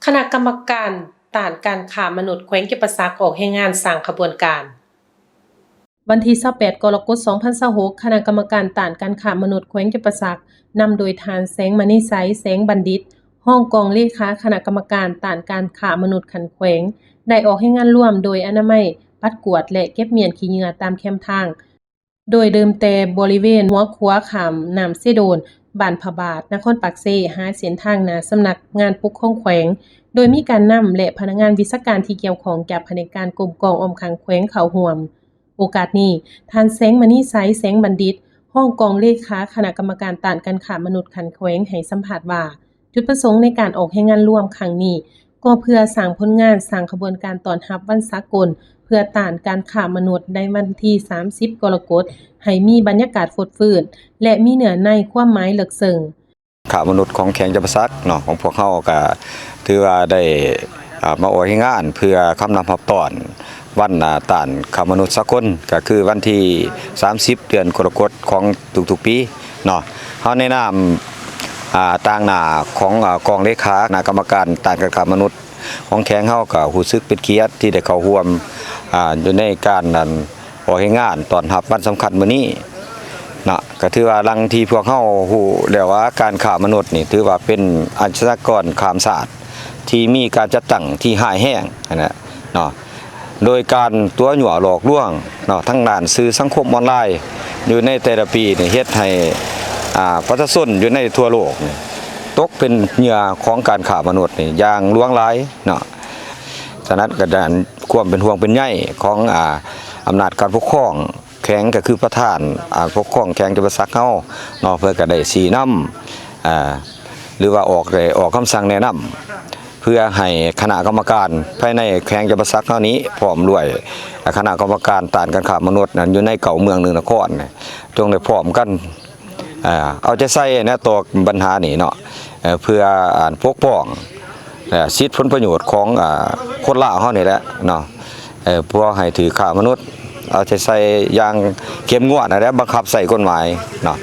ຄະນະກຳມະການຕ້ານການຄ້າມະນຸດແຂວງຈຳປາສັກອອກແຮງງານສ້າງຂະບວນການ. ວັນທີຊາວແປດ ກໍລະກົດ ສອງພັນຊາວຫົກ ຄະນະກຳມະການຕ້ານການຄ້າມະນຸດແຂວງຈຳປາສັກ ນຳໂດຍທ່ານ ແສງມະນີໄຊ ແສງບັນດິດ ຮອງກອງເລຂາຄະນະກຳມະການຕ້ານການຄ້າມະນຸດຂັ້ນແຂວງ ໄດ້ອອກແຮງງານລວມໂດຍອະນາໄມ ປັດກວາດ ແລະ ເກັບມ້ຽນຂີ້ເຫຍື້ອຕາມແຄມທາງ ໂດຍເລີ່ມແຕ່ບໍລິເວນຫົວຂົວຂ້າມນ້ຳເຊໂດນ, ບ້ານພະບາດ, ນະຄອນປາກເຊ ຫາເສັ້ນທາງໜ້າສຳນັກງານປົກຄອງແຂວງ, ໂດຍມີການນຳ ແລະ ພະນັກງານວິຊາການທີ່ກ່ຽວຂ້ອງຈາກພະແນກການກົມກອງອ້ອມຂ້າງແຂວງເຂົ້າຮ່ວມ. ໂອກາດນີ້, ທ່ານ ແສງມະນີໄຊ ແສງບັນດິດ ຮອງກອງເລຂາຄະນະກຳມະການຕ້ານການຄ້າມະນຸດຂັ້ນແຂວງ ໃຫ້ສຳພາດວ່າ, ຈຸດປະສົງໃນການອອກແຮງງານລວມຄັ້ງນີ້ ກໍເພື່ອສ້າງຜົນງານ, ສ້າງຂະບວນການຕ້ອນຮັບວັນສາກົນ ເພື່ອຕ້ານການຄ້າມະນຸດໃນວັນທີສາມສິບ ກໍລະກົດ ໃຫ້ມີບັນຍາກາດຟົດຟື້ນ ແລະ ມີເນື້ອໃນຄວາມໝາຍເລິກເຊິ່ງ. ຄ້າມະນຸດຂອງແຂວງຈຳປາສັກເນາະ ຂອງພວກເຮົາກໍຖືວ່າໄດ້ ອ່າ ມາອອກແຮງງານເພື່ອຄຳນັບຮັບຕ້ອນວັນ ອ່າ ຕ້ານຄ້າມະນຸດສາກົນ ກໍຄືວັນທີສາມສິບ ເດືອນກໍລະກົດຂອງທຸກໆປີເນາະ. ເຮົາໃນນາມ ອ່າ ຕາງໜ້າຂອງ ອ່າ ກອງເລຂາຄະນະກຳມະການຕ້ານການຄ້າມະນຸດຂອງແຂວງເຮົາ ກໍຮູ້ສຶກເປັນກຽດທີ່ໄດ້ເຂົ້າຮ່ວມ ອ່າ ຢູ່ໃນການ ອັນ ອອກແຮງງານຕ້ອນຮັບວັນສຳຄັນມື້ນີ້ເນາະ. ກໍຖືວ່າດັ່ງທີ່ພວກເຮົາຮູ້ແລ້ວວ່າ ການຄ້າມະນຸດນີ້ຖືວ່າເປັນອາຊະຍາກອນຂ້າມຊາດທີ່ມີການຈັດຕັ້ງທີ່ຮ້າຍແຮງຫັ້ນນະເນາະ, ໂດຍການຕົວະຍົວະຫຼອກລວງເນາະ ທາງດ້ານສື່ສັງຄົມອອນລາຍ ຢູ່ໃນແຕ່ລະປີນີ້ ເຮັດໃຫ້ ອ່າ ປະຊາຊົນຢູ່ໃນທົ່ວໂລກນີ້ຕົກເປັນເຫຍື່ອຂອງການຄ້າມະນຸດນີ້ຢ່າງຫຼວງຫຼາຍເນາະ. ສະນັ້ນກໍດ້ານຄວາມເປັນຫ່ວງເປັນໃຍຂອງ ອ່າ ອຳນາດການປົກຄອງແຂວງ ກໍຄືປະທານ ອ່າ ປົກຄອງແຂວງຈຳປາສັກເຮົາເນາະ ເພິ່ນກໍໄດ້ຊີ້ນຳ ອ່າ ຫຼືວ່າອອກ ໄດ້ອອກຄຳສັ່ງແນະນຳ ເພື່ອໃຫ້ຄະນະກຳມະການພາຍໃນແຂວງຈຳປາສັກເຮົານີ້ ພ້ອມດ້ວຍ ອ່າ ຄະນະກຳມະການຕ້ານການຄ້າມະນຸດນັ້ນ ຢູ່ໃນເກົ້າເມືອງໜຶ່ງນະຄອນ ຈົ່ງໄດ້ພ້ອມກັນ ເອີ ເອົາໃຈໃສ່ໃນຕໍ່ບັນຫານີ້ເນາະ ເອີ ເພື່ອ ອັນ ປົກປ້ອງ ເອີ ສິດຜົນປະໂຫຍດຂອງ ເອີ ຄົນລາວເຮົານີ້ແຫຼະເນາະ ເອີ ບໍ່ໃຫ້ຖືກຄ້າມະນຸດ ເອົາໃຈໃສ່ຢ່າງເຂັ້ມງວດຫັ້ນແຫຼະ ບັງຄັບໃຊ້ກົດໝາຍເນາະ.